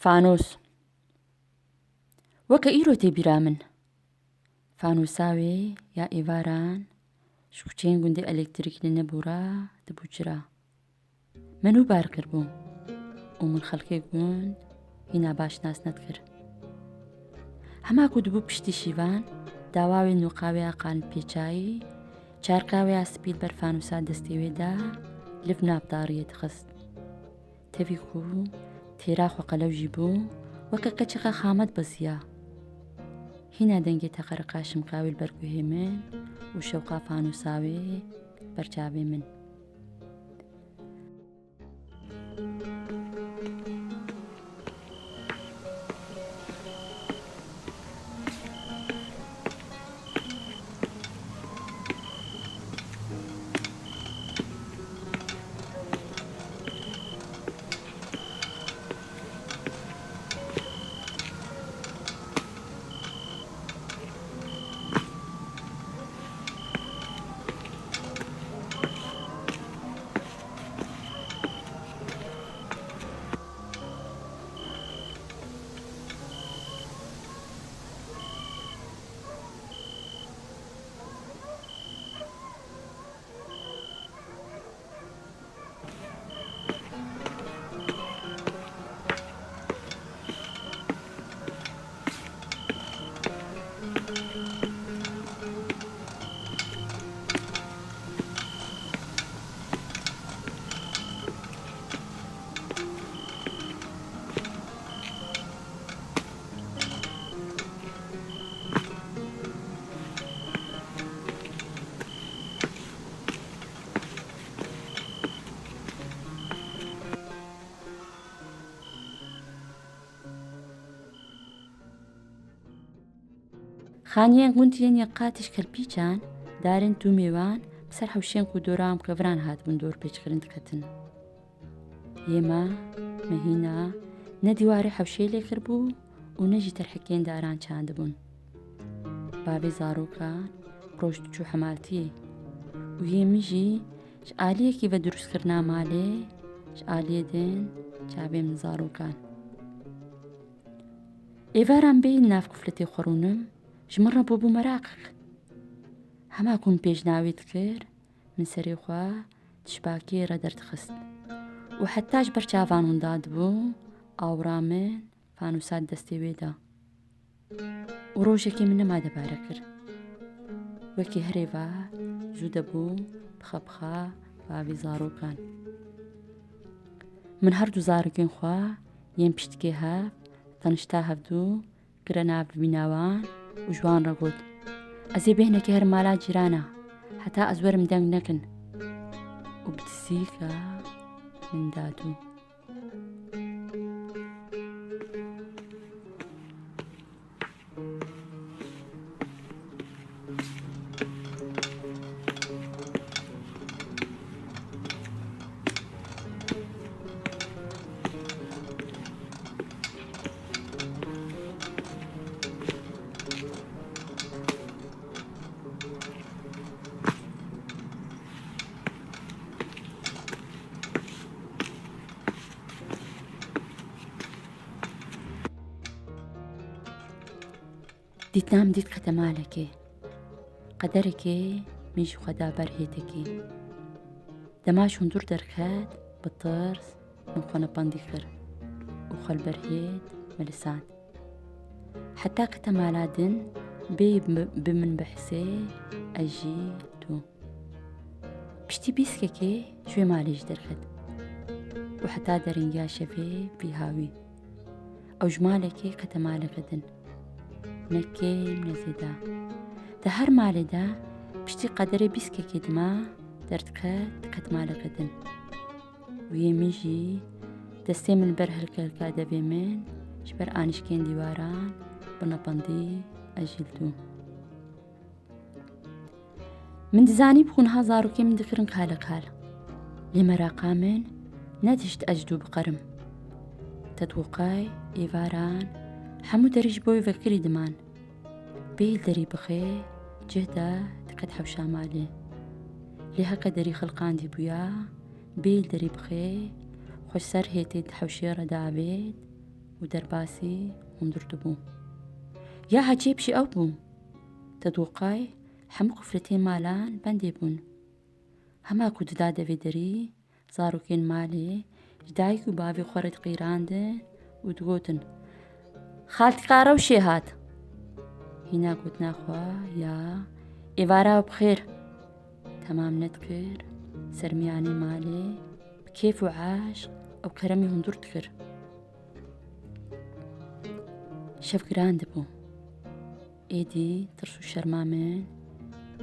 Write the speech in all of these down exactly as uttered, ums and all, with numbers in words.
Fanos. Weke îro tê bîra min. Fanosa wê ya êvaran ji kuçeyên gundê elektrîk li nebûra dibû cira. Me nû bar kiribû û min xelkê gund hîna baş nas nedikir. Hema ku dibû piştî şîvan, dawa wê nûqa wê ya qalin pêçayî, çarka wê ya spî li ber fanosa destê wê de liv nav tariyê dixist. Tevî ku têra xwe qelew jî bû, weke qeçexa xamet beziya. Hîna dengê teqereqa şimka wê li ber guhê min û şewqa fanosa wê li ber çavê min. Xaniyên gund yên yek qatî ji kelpîçan, darên tûmê wan bi ser hewşên ku dora em keviran hatibûn dorpêçkirin diketin. Yê me, me hîna ne dîwarê hewşê lê kiribû û ne jî terhikên daran çandibûn. Bavê zarokan roj diçû hemaltiyê û yê min jî ji aliyekî ve dirustkirina malê, ji aliyê din çavê min zarokan. Êvaran bêyî li nav kufletê xwe rûnim, ji min re bûbû meraqek. Hema ku min pêjna wê dikir, min serê xwe tişbakiyê re derdixist û heta ji ber çavan winda dibû, awra min fanosa di destê wê de. Û rojekê min nema debare kir. Wekî herêva zû de bû, bixa bixa bavê zarokan. Min her du zarokên xwe yên piştikê hev, tenişta hevdû, kire nav bîna wan û ji wan re got, "Ez ê bêhnekê herim mala cîrana, heta ez werim deng nekin." Û bi dizîka min dadû. Dîtina min dît qete malekê. Qederekê min jî xwe da ber hêtekê. Dema ji hundir derket, bi tirs min xwe nepandî kir û xwe li ber hêt melisand. Heta qete mala din bê bi, bi min bihsê, ez jî tu. Piştî bîskekê ji wê malê jî derket û heta deringiya şevê vî hawî. Ew ji malekê qete maleke din. Ne kêm ne zêde. Di her malê de piştî qederê bîskekê dima derdiket diket maleke din. Û yê min jî destê min li ber hilka hilka devê min ji ber anişkên dîwaran bi nepandî ez jî li dû. Min dizanî bi ku niha zarokên min dikirin qale qal. Lê meraqa min nedihişt ez ji dû biqerim. Tetwiqay êvaran hemû derî ji bo wê vekirî diman. Bêyî li derî bixê, cih de diket hewşa malê. Lê heke derî xilqandî bûya, bêyî li derî bixê, xwe ji ser hêtê di hewşê re davêt û derbasî hundir dibû. Ya ecêb jî ew bû. Te doqay hemû qufletên malan bendê bûn. Hema ku dida devê derî, zarokên malê ji dayik û bavê xwe re diqîrandin û digotin, "Xaltîqa Rewşê hat." Hîna gotina xwe ya, "Êvara we bi xêr." Temam nedikir, ser miyanê malê bi kêf û eşq ew keremî hundir dikir. Şev giran dibû. Êdî tirs û şerma min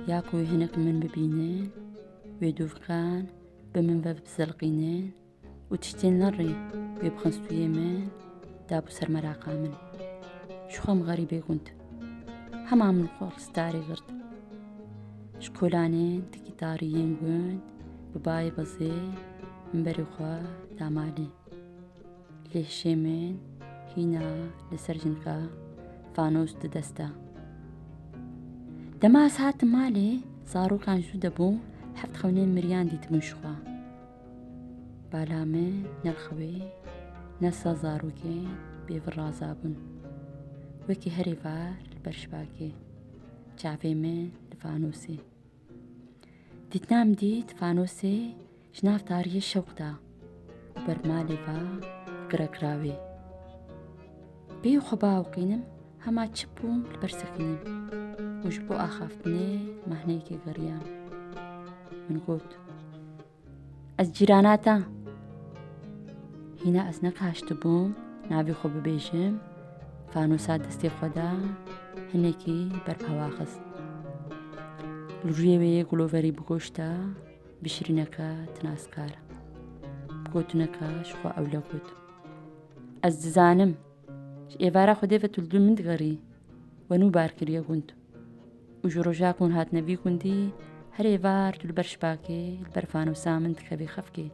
ya ku wê hinek min bibînin, wê dûvikan bi min ve bizelqînin û tiştên nerî wê bixin stûyê min, dabû ser meraqa min. Ji xwe em xerîbê gund. Hema min xwe li starê girt. Ji kolanên tikî tarî yên gund bi bayê bezê min berê xwe da malê. Lê hişê min hîna li ser jinika fanos di dest de. Dema ez hatim malê, zarokan jû de bûn, heft xewnên miriyan dîtibûn ji xwe. Bala min ne li xewê, ne li ser zarokên bêviraza bûn. Wekî her êvar li ber şibakê, çavê min li fanosê. Dîtina min dît fanosê ji nav tariyê şewq da û ber malê ve girekira wê. Bêyî xwe biawiqînim, hema çip bûm li ber sekinîm û ji bo axaftinê mahneyekê geriyam. Min got, "Ez cîrana te." Hîna ez neqeştibûm navê xwe bibêjim, fanosa destê xwe da hinekî ber bi hewa xist. Li rûyê wê yê guloverî bi goş da, bi şirîneke tinaskar, bi gotineke ji xwe ewle got, "Ez dizanim, ji êvara Xwedê ve tu li dû min digerî, we nû bar kiriye gund. Û ji roja ku hûn hatine vî gundî, her êvar tu li ber şibakê, li ber fanosa min dikevî xefkê."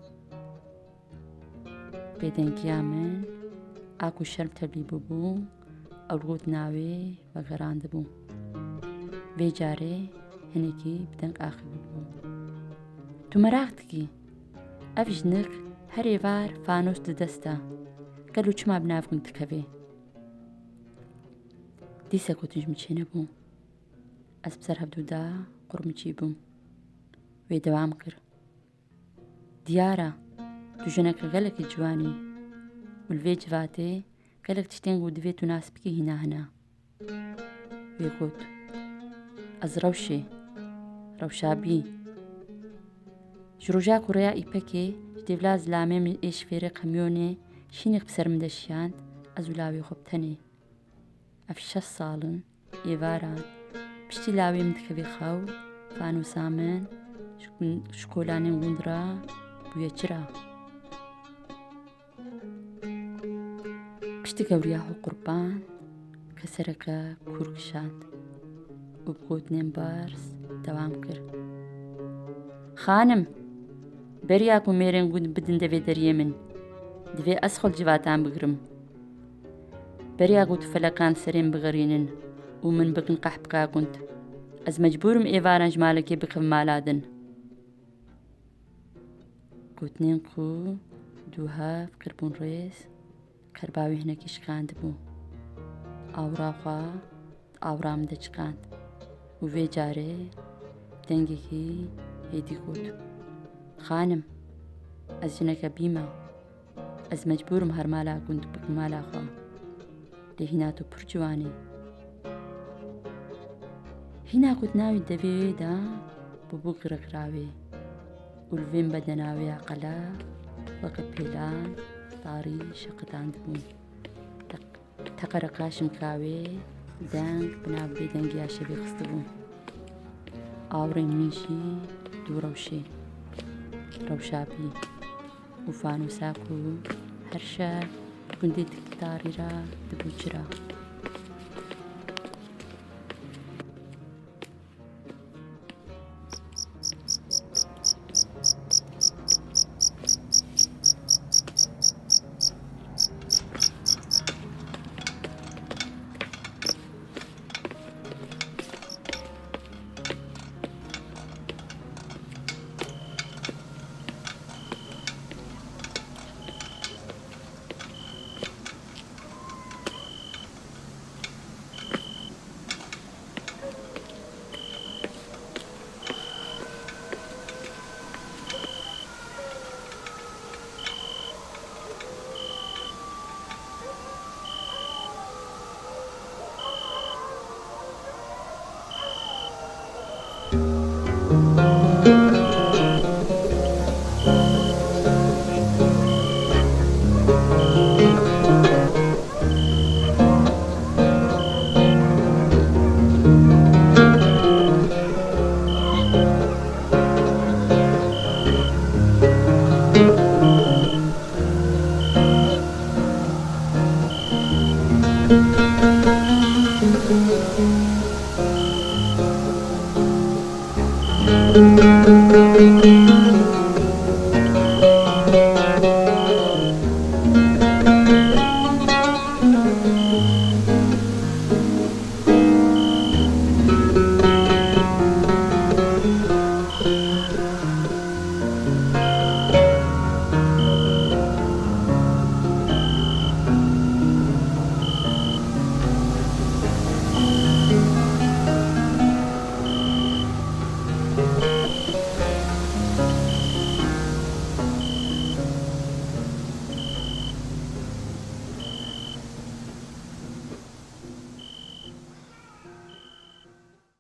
Bêdengiya min a ku şerm tevlî bûbû, ew li gotina wê vegerandibû. Vê carê hinekî bi deng axivîbû. "Tu meraq dikî? Ev jinik her êvar fanos di dest de. Gelo çima bi nav gund dikevê?" Dîsa gotin ji min çênebû. Ez bi ser hevdû de qurmiçî bûm. Wê dewam kir. "Diyar e, tu jineke gelekî ciwan î û li vê civatê gelek tiştên ku divê tu nas bikî hîna hene." Wê got, "Ez Rewşê, Rewşabî. Ji roja ku rêya Îpekê ji dêvla zilamê min ê ji fêrê qemyonê şînek bi ser min de şiyand, ez û lawê xwe bi tenê. Ev şeş sal in, êvaran, piştî lawê min dikevê xew, fanosa min ji gun-, ji kolanên gund re bûye çira." Piştî gewriya xwe qurban, kesereke kûr kişand û bi gotinên berz dewam kir, "Xanim, beriya ku mêrên gund bidin devê deriyê min, divê ez xwe li civatan bigirim. Beriya ku tu felekan serê min bigerînin û min bikin qehpika gund, ez mecbûr im êvaran ji malekê bikevim mala din." Gotinên ku du hev kiribûn rêz, qerba wê hinekî şikandibû. Awra xwe di awra min de çiqand û vê carê dengekî hêdî got, "Xanim, ez jineke bî me. Ez mecbûr im her mala gund bikim mala xwe. Lê hîna tu pir ciwan î." Hîna ku di navê devê wê de bûbû qirqirawê û li vê bedena wê ya qelex weke pêlan tarî şeqitandibûn. Teq-, teqereqa şimka wê deng bi nav bêdengiya şevê xistibûn. Awrên min jî dû rewşê, rewşa bî. Û fanosa ku her şev gundê tikî tarî re dibû çira.